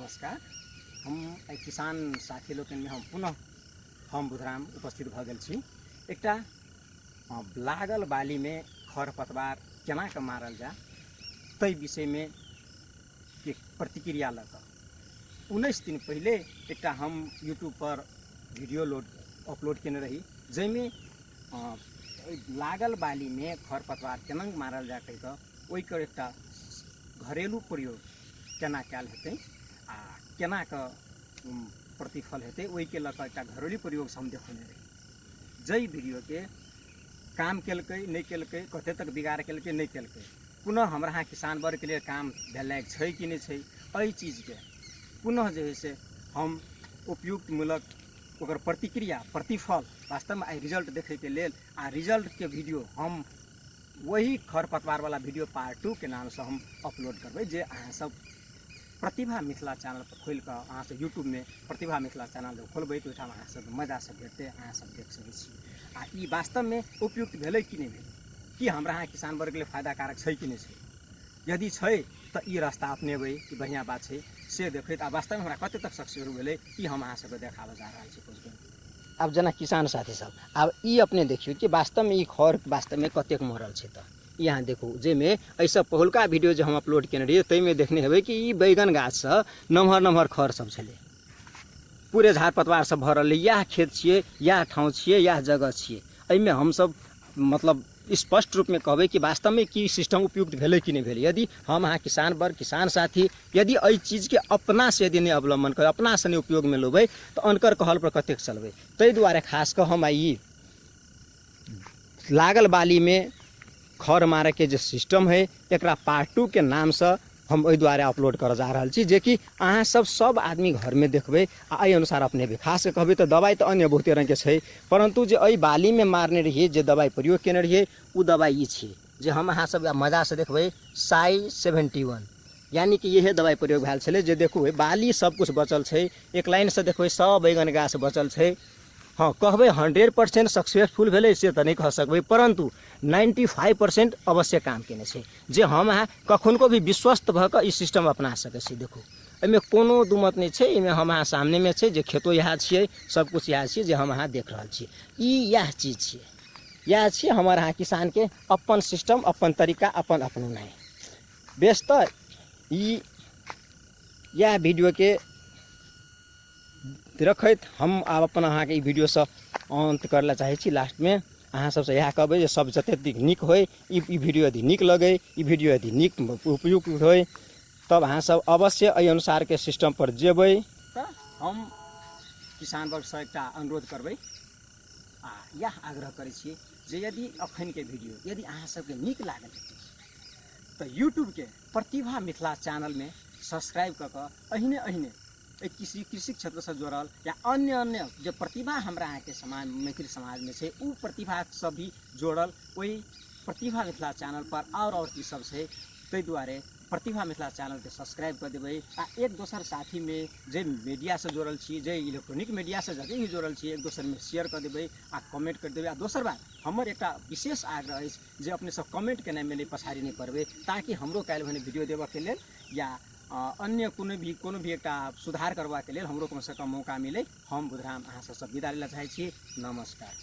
नमस्कार। हम एहि किसान साथी लोकनिमे हम पुनः हम बुधराम उपस्थित भऽ गेल छी। एकटा लागल बालीमे खर पतवार केना कऽ मारल जाय ताहि विषयमे एक प्रतिक्रिया लऽ कऽ 19 दिन पहिले एकटा हम यूट्यूब पर वीडियो अपलोड केने रही, जाहिमे लागल बालीमे खर पतवार केना मारल जाय कहि कऽ ओहिकर एकटा घरेलू प्रयोग केना कयल हेतै आ केना कऽ प्रतिफल हेतै ओहिके लऽ कऽ एकटा घरेलू प्रयोग हम देखौने रही। जाहि वीडियोके काम केलकै नहि केलकै, कते तक बिगाड़ केलकै नहि केलकै, पुनः हमरा अहाँ किसान वर्गके लेल काम भेल छै कि नहि छै, एहि चीजके पुनः जे है से हम उपयुक्त मूलक ओकर प्रतिक्रिया प्रतिफल वास्तवमे आइ रिजल्ट देखैके लेल आ रिजल्टके वीडियो हम वही खर पतवारवला वीडियो पार्ट 2 के नामसँ हम अपलोड करबै, जे अहाँ सब प्रतिभा मिथिला चैनल पर खोलि कऽ अहाँ सब यूट्यूबमे प्रतिभा मिथिला चैनल जब खोलबै तऽ ओहिठाम अहाँ सब मजासँ भेटतै, अहाँ सब देख सकै छी। आ ई वास्तवमे उपयुक्त भेलै कि नहि भेलै, कि हमरा अहाँ किसान वर्गके लेल फायदाकारक छै कि नहि छै, यदि छै तऽ ई रास्ता अपनेबै, ई बढ़िआँ बात छै से देखैत आ वास्तवमे हमरा कते तक सक्सेस भेलै ई हम अहाँ सबके देखाबऽ जा रहल छी कुछ दिन। आब जेना किसान साथी सब आब ई अपने देखियौ कि वास्तवमे ई खर वास्तवमे कतेक मरल छै। तऽ ई अहाँ देखू, जाहिमे एहिसँ पहिलुका वीडियो जे हम अपलोड केने रहियै ताहिमे देखने हेबै कि ई बैगन गाछसँ नमहर नमहर खर सब छलै, पूरे झाड़ पतवार सब भरल रहै। इएह खेत छियै, इएह ठाउँ छियै, इएह जगह छियै। एहिमे हमसब मतलब स्पष्ट रूपमे कहबै कि वास्तवमे की सिस्टम उपयुक्त भेलै कि नहि भेलै। यदि हम अहाँ किसान वर्ग किसान साथी यदि एहि चीजके अपनासँ यदि नहि अवलम्बन करबै, अपनासँ नहि उपयोगमे लेबै तऽ अनकर कहल पर कतेक चलबै। ताहि दुआरे खास कऽ हम आइ ई लागल बालीमे खर मारैके जे सिस्टम है एकरा पार्ट 2 के नामसँ हम एहि दुआरे अपलोड करऽ जा रहल छी, जेकि अहाँ सब सब आदमी घरमे देखबै आ एहि अनुसार अपनेबै। खास कऽ कहबै तऽ दवाइ तऽ अन्य बहुते रङ्गके छै, परन्तु जे एहि बालीमे मारने रहियै, जे दवाइ प्रयोग केने रहियै, ओ दवाइ ई छियै जे हम अहाँ सब मजासँ देखबै साई 71, यानी कि इएह दवाइ प्रयोग भेल छलै। जे देखू बाली सब किछु बचल छै, एक लाइनसँ देखबै सब बैगन गाछ बचल छै। हँ, कहबै 100% सक्सेसफुल भेलै से तऽ नहि कह सकबै, परन्तु 95% अवश्य काम केने छै, जे हम अहाँ कखनको भी विश्वस्त भऽ कऽ ई सिस्टम अपना सकै छी। देखू एहिमे कोनो दुमत नहि छै, एहिमे हम अहाँ सामनेमे छै, जे खेतो इएह छियै, सब किछु इएह छियै जे हम अहाँ देख रहल छी। ई इएह चीज छियै, इएह छियै हमर अहाँ किसानके अपन सिस्टम, अपन तरीका, अपन अपनौनाइ। बेस, तऽ ई इएह वीडियोके रखैत हम आब अपन अहाँके ई वीडियोसँ अन्त करै लए चाहै छी। लास्टमे अहाँ सबसँ इएह कहबै जे सब जतेक नीक होइ, ई वीडियो यदि नीक लगै, ई वीडियो यदि नीक उपयुक्त होइ, तब अहाँ सब अवश्य एहि अनुसारके सिस्टम पर जेबै। तऽ हम किसान वर्गसँ एकटा अनुरोध करबै आ इएह आग्रह करै छी जे यदि अखनके वीडियो यदि अहाँ सबके नीक लागल हेतै तऽ यूट्यूबके प्रतिभा मिथिला चैनलमे सब्सक्राइब कऽ कऽ एहिने एहिने एहि कृषि क्षेत्रसँ जुड़ल या अन्य अन्य जे प्रतिभा हमरा अहाँके समाज मैथिल समाजमे छै ओ प्रतिभासँ भी जोड़ल ओहि प्रतिभा मिथिला चैनल पर आओर की सब छै, ताहि दुआरे प्रतिभा मिथिला चैनलके सब्सक्राइब कऽ देबै आ एक दोसर साथीमे जे मीडियासँ जुड़ल छी, जे इलेक्ट्रॉनिक मीडियासँ जते भी जुड़ल छी, एक दोसरमे शेयर कऽ देबै आ कमेंट करि देबै। आ दोसर बात हमर एकटा विशेष आग्रह अछि जे अपने सब कमेंट केनाइमे नहि पछाड़ी नहि पड़बै, ताकि हमरो काल्हि भने वीडियो देबऽके लेल या अन्य कोनो भी एकटा सुधार करबाके लेल हमरो कमसँ कम मौका मिलै। हम बुधराम अहाँ सबसँ विदा लै चाहै छी। नमस्कार।